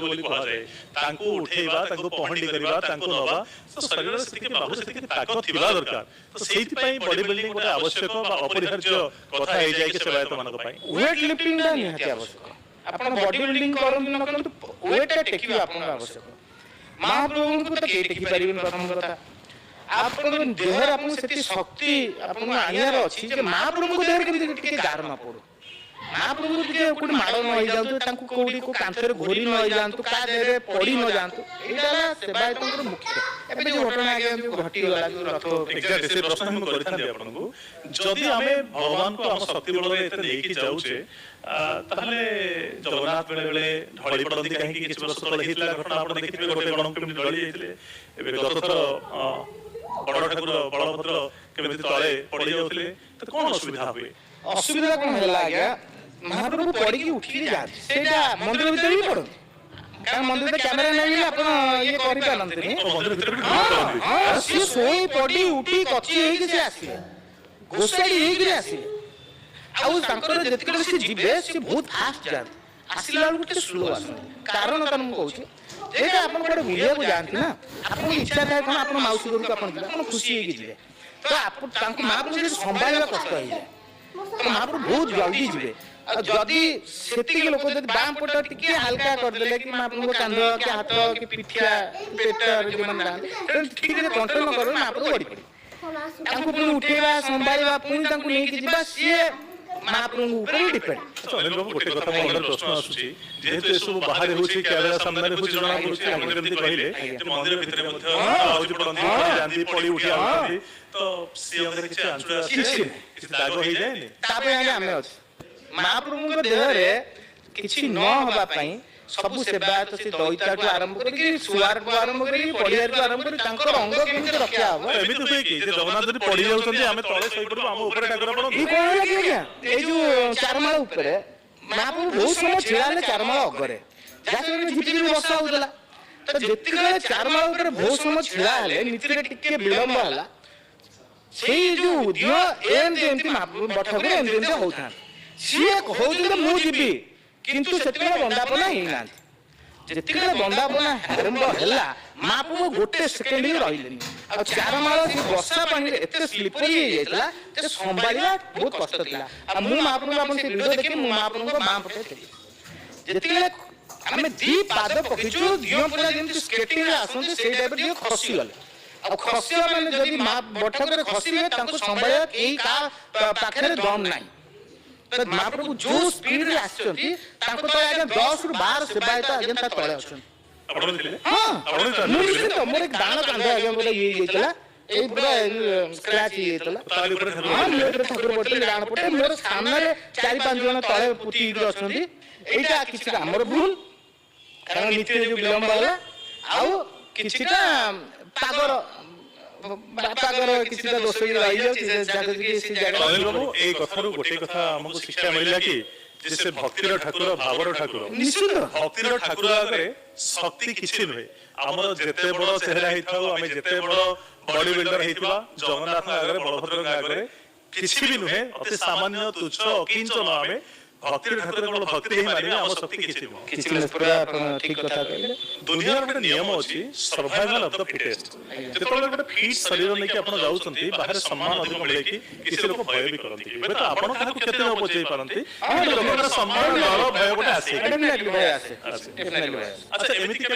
ବୋଲି କୁହାଯାଏ। ତାଙ୍କୁ ଉଠେଇବା, ତାଙ୍କୁ ପହଣ୍ଡି କରିବା, ତାଙ୍କୁ ନବା, ତ ଶରୀରରେ ସେତିକି ବାହୁ, ସେତିକି ତାକତ ଥିବା ଦରକାର। ତ ସେଇଥିପାଇଁ ବଡି ବିଲ୍ଡିଂ ଗୋଟେ ଆବଶ୍ୟକ ବା ଅପରିହାର୍ଯ୍ୟ କଥା ହେଇଯାଏ କି ସେବାୟତ ମାନଙ୍କ ପାଇଁ? ୱେଟ୍ ଲିଫ୍ଟିଂଟା ନିହାତି ଆବଶ୍ୟକ। ଆପଣ ବଡି ବିଲ୍ଡିଂ କରନ୍ତୁ ନ କରନ୍ତୁ, ୱେଟ୍ଟା ଟେକିବା ଆପଣଙ୍କ ଆବଶ୍ୟକ। ମହାପ୍ରଭୁଙ୍କୁ ତ କେହି ଟେକି ପାରିବେନି, ପ୍ରଥମ କଥା। ଆପଣଙ୍କ ଦେହରେ ଆପଣଙ୍କୁ ସେତିକି ଶକ୍ତି ଆପଣଙ୍କୁ ଆଣିବାର ଅଛି ଯେ ମହାପ୍ରଭୁଙ୍କ ଦେହରେ କେମିତି ଟିକେ ଗାର ନ ପଡୁ, ମହାପ୍ରଭୁ ଟିକେ କୋଉଠି ମାଡ଼ ନ ହେଇଯାଆନ୍ତୁ, ତାଙ୍କୁ କୋଉଠି କୋଉ କାନ୍ଥରେ ଘୋରି ନ ହେଇଯାଆନ୍ତୁ, କାହା ଦେହରେ ପଡି ନ ଯାଆନ୍ତୁ। ଏଇଟା ହେଲା ସେବାୟତଙ୍କର ମୁଖ୍ୟ। ଏବେ ଯୋଉ ଘଟଣା ଆଜ୍ଞା ଯୋଉ ଘଟିଗଲା, ଯୋଉ ରଥ ଉପରେ। ଏକ୍ଜାକ୍ଟଲି, ସେ ପ୍ରଶ୍ନ ହିଁ ମୁଁ କରିଥାନ୍ତି ଆପଣଙ୍କୁ। ଯଦି ଆମେ ଭଗବାନଙ୍କୁ ଆମ ଶକ୍ତି ବଳରେ ଏତେ ନେଇକି ଯାଉଛେ, ତାହେଲେ ଜଗନ୍ନାଥ ବେଳେ ବେଳେ ଢଳି ପଡନ୍ତି କାହିଁକି? କିଛି ବର୍ଷ ତଳେ ହେଇଥିଲା ଘଟଣା, ଆପଣ ଦେଖିଥିବେ, ଗୋଟେ ଗଣକୁ କେମିତି ଢଳି ଯାଇଥିଲେ। ଏବେ ଗତ ଥର ବଡ ଠାକୁର ବଳଭଦ୍ର କେମିତି ତଳେ ପଡି ଯାଉଥିଲେ। ତ କଣ ଅସୁବିଧା ହୁଏ? ଅସୁବିଧା କଣ ହେଲା ଆଜ୍ଞା, ମହାପ୍ରଭୁ ପଡିକି ଉଠିକି ଯାଆନ୍ତି। ସେଇଟା ମନ୍ଦିର ଭିତରେ ବି ପଡନ୍ତି, କାରଣ ମନ୍ଦିରରେ କ୍ୟାମେରା ନାହିଁ ବୋଲି ଆପଣ ଇଏ କରିପାରନ୍ତିନି। ଓ, ମନ୍ଦିର ଭିତରେ ବି ଢଳି ପଡନ୍ତି? ହଁ, ସିଏ ଶୋଇ ପଡି ଉଠି କଚି ହେଇକି ସେ ଆସିବେ, ଘୋଷାଡି ହେଇକିରି ଆସିବେ। ଆଉ ତାଙ୍କର ଯେତିକି ସେ ଯିବେ, ସେ ବହୁତ ଫାଷ୍ଟ ଯାଆନ୍ତି, ଆସିଲା ବେଳକୁ ଟିକେ ସ୍ଲୋ ଆସନ୍ତି। କାରଣ ତାର ମୁଁ କହୁଛି, ଯେହେତୁ ଆପଣ କୁଆଡେ ବୁଲିବାକୁ ଯାଆନ୍ତି ନା, ଆପଣଙ୍କ ଇଚ୍ଛା ଥାଏ କଣ, ଆପଣ ମାଉସୀ ଘରକୁ ଆପଣ ଯିବେ, ଆପଣ ଖୁସି ହେଇକି ଯିବେ। ତ ଆପଣ ତାଙ୍କୁ ମହାପ୍ରଭୁ ସେଠି ସମ୍ଭାଳିବା କଷ୍ଟ ହେଇଯାଏ। ତ ମହାପ୍ରଭୁ ବହୁତ ଜଲ୍ଦି ଯିବେ, ଆଉ ଯଦି ସେତିକି ଲୋକ ଯଦି ବାଁ ପଟ ଟିକେ ହାଲକା କରିଦେଲେ କି ମହାପ୍ରଭୁଙ୍କ କାନ୍ଧ କି ହାତ କି ପିଠିଆ ପେଟ ଯୋଉମାନେ ଯାଆନ୍ତି, ତେଣୁ ଠିକରେ କଣ୍ଟ୍ରୋଲ ନ କରିବେ, ମହାପ୍ରଭୁ ଗଡ଼ି ପଡ଼ିବେ। ତାଙ୍କୁ ପୁଣି ଉଠେଇବା, ସମ୍ଭାଳିବା, ପୁଣି ତାଙ୍କୁ ନେଇକି ଯିବା, ସିଏ ମହାପ୍ରଭୁଙ୍କ ଉପରେ ଡିପେଣ୍ଡ। ଆଚ୍ଛା ଅନିଲ ବାବୁ, ଗୋଟେ କଥା ମୋ ମନରେ ପ୍ରଶ୍ନ ଆସୁଛି। ଯେହେତୁ ଏସବୁ ବାହାରେ ହଉଛି, କ୍ୟାମେରା ସାମ୍ନାରେ ହଉଛି, ଜଣା ପଡୁଛି, ଆପଣ ଯେମିତି କହିଲେ ଯେ ମନ୍ଦିର ଭିତରେ ମଧ୍ୟ ଆଉଜି ପଡନ୍ତି, ପଡି ଯାଆନ୍ତି, ପଡି ଉଠି ଆଉଛନ୍ତି, ତ ସେ ଅଙ୍ଗରେ କିଛି ଆଞ୍ଚୁଳି ଆସେ? କିଛି ନାହିଁ। କିଛି ଦାଗ ହେଇଯାଏନି? ତା ପାଇଁ ଆଜ୍ଞା ଆମେ ଅଛୁ। ମହାପ୍ରଭୁଙ୍କ ଦେହରେ କିଛି ନ ହବା ପାଇଁ ସବୁ ସେବାୟତ, ସେ ଦଇତାଠୁ ଆରମ୍ଭ କରିକି, ସୁଆରଠୁ ଆରମ୍ଭ କରିକି, ପଡିଆରଠୁ ଆରମ୍ଭ କରି, ତାଙ୍କର ଅଙ୍ଗ କେମିତି ରକ୍ଷା ହବ। ତ ଏମିତି ହୁଏ କି ଯେ ଜଗନ୍ନାଥ ଯଦି ପଡି ଯାଉଛନ୍ତି, ଆମେ ତଳେ ଶୋଇପଡିବୁ, ଆମ ଉପରେ ଠାକୁର ପଡନ୍ତି? ଇଏ କଣ ହେଲା କି ଆଜ୍ଞା, ଏଇ ଯୋଉ ଚାରମାଳ ଉପରେ ମହାପ୍ରଭୁ ବହୁତ ସମୟ ଛିଡା ହେଲେ ଚାରମାଳ ଅଗରେ, ଯାହା ସହିତ ଝିପିଝିପି ବର୍ଷା ହଉଥିଲା। ତ ଯେତିକିବେଳେ ଚାରମାଳ ଉପରେ ବହୁତ ସମୟ ଛିଡା ହେଲେ, ନୀତିରେ ଟିକେ ବିଳମ୍ବ ହେଲା, ସେଇ ଯୋଉ ଦିଅଁ ଏମିତି ଏମିତି ମହାପ୍ରଭୁ ବଠାକୁର ଏମିତି ଏମିତି ହଉଥାନ୍ତି। ସିଏ କହୁଛନ୍ତି ମୁଁ ଯିବି, କିନ୍ତୁ ସେତିକିବେଳେ ବନ୍ଦାପନା ହେଇନାହାନ୍ତି। ଯେତିକିବେଳେ ବନ୍ଦାପନା ଆରମ୍ଭ ହେଲା, ମହାପ୍ରଭୁ ଗୋଟେ ସେକେଣ୍ଡ ବି ରହିଲେନି। ଆଉ ଚାରମାଳ ସେ ବର୍ଷା ପାଣିରେ ଏତେ ସ୍ଲିପରି ହେଇଯାଇଥିଲା ଯେ ସମ୍ଭାଳିବା ବହୁତ କଷ୍ଟ ଥିଲା। ଆଉ ମୁଁ ମହାପ୍ରଭୁ, ଆପଣ ସେ ଭିଡିଓ ଦେଖି, ମୁଁ ମହାପ୍ରଭୁଙ୍କ ବାଁ ପଟେ ଥିଲି। ଯେତିକିବେଳେ ଆମେ ଦି ପାଦ ପକେଇଛୁ, ଦିଅଁ ପୁରା ଯେମିତି ସ୍କେଟିଂରେ ଆସନ୍ତି, ସେଇ ଟାଇପର ଦିଅଁ ଖସିଗଲେ। ଆଉ ଖସିବା ମାନେ ଯଦି ମା ବଠାକୁରେ ଖସିବେ, ତାଙ୍କୁ ସମ୍ଭାଳିବା କେହି କାହା ପାଖରେ ଦମ ନାହିଁ। ତ ମହାପ୍ରଭୁ ଯୋଉ ସ୍ପିଡରେ ଆସିଛନ୍ତି, ତାଙ୍କ ତଳେ ଆଜ୍ଞା 10ରୁ 12 ସେବାୟତ ଆଜ୍ଞା ତା ତଳେ ଅଛନ୍ତି। ଆପଣ ବି ଥିଲେ? ହଁ। ଆପଣ ବି ମୁଁ ନିଶ୍ଚିତ। ମୋର ଏକ ଡାହାଣ କାନ୍ଧ ଆଜ୍ଞା ପୁରା ଇଏ ହେଇଯାଇଥିଲା, ଏଇ ପୁରା ସ୍କ୍ରାଚ ହେଇଯାଇଥିଲା। ତାରି ଉପରେ ଠାକୁର ହଁ, ପଡିଥିଲେ? ମୋ ଉପରେ ଠାକୁର ପଡିଥିଲେ ଡାହାଣ ପଟେ। ମୋର ସାମ୍ନାରେ 4-5 ଜଣ ତଳେ ପୋତି ହେଇକି ଅଛନ୍ତି। ଏଇଟା କିଛିଟା ଆମର ଭୁଲ, କାରଣ ନୀତିରେ ଯୋଉ ବିଳମ୍ବ ହେଲା, ଆଉ କିଛିଟା ପାଗର କିଛିଟା ଦୋଷ ବି ରହିଯାଉଛି ସେ ଜାଗା କି ସେ ଜାଗା। ଅନିଲ ବାବୁ, ଏଇ କଥାରୁ ଗୋଟେ କଥା ଆମକୁ ଶିକ୍ଷା ମିଳିଲା କି ଯେ ସେ ଭକ୍ତିର ଠାକୁର, ଭାବର ଠାକୁର। ନିଶ୍ଚିତ। ଭକ୍ତିର ଠାକୁର ଆଗରେ ଶକ୍ତି କିଛି ନୁହେଁ। ଆମର ଯେତେ ବଡ ଚେହେରା ହେଇଥାଉ, ଆମେ ଯେତେ ବଡ ବଡି ବିଲ୍ଡର ହେଇଥିବା, ଜଗନ୍ନାଥଙ୍କ ଆଗରେ, ବଳଭଦ୍ରଙ୍କ ଆଗରେ କିଛି ବି ନୁହେଁ, ଅତି ସାମାନ୍ୟ, ତୁଚ୍ଛ, ଅକିଞ୍ଚନ ଆମେ। ଭକ୍ତିର ଠାକୁର କେବଳ ଭକ୍ତି ହିଁ ମାନିବେ, ଆମ ଶକ୍ତି କିଛି ନୁହଁ। କିଛି ନୁହେଁ, ପୁରା ଆପଣ ଠିକ କଥା କହିଲେ। ଦୁନିଆର ଗୋଟେ ନିୟମ ଅଛି, ସର୍ଭାଇଭାଲ ଅଫ the fittest. ଯେତେବେଳେ ଗୋଟେ ଫିଟ୍ ଶରୀର ନେଇକି ଆପଣ ଯାଉଛନ୍ତି ବାହାରେ, ସମ୍ମାନ ଅଧିକ ମିଳେ କି କିଛି ଲୋକ ଭୟ ବି କରନ୍ତି? ହୁଏତ ଆପଣ କାହାକୁ କ୍ଷତି ନ ପହଞ୍ଚେଇ ପାରନ୍ତି, କିନ୍ତୁ ଲୋକଙ୍କର ସମ୍ମାନ, ଡର, ଭୟ ଗୋଟେ ଆସେ। ଡେଫିନେଟଲି ଭୟ ଆସେ। ଆସେ। ଡେଫିନେଟଲି ଭୟ ଆସେ। ଆଚ୍ଛା, ଏମିତି କେବେ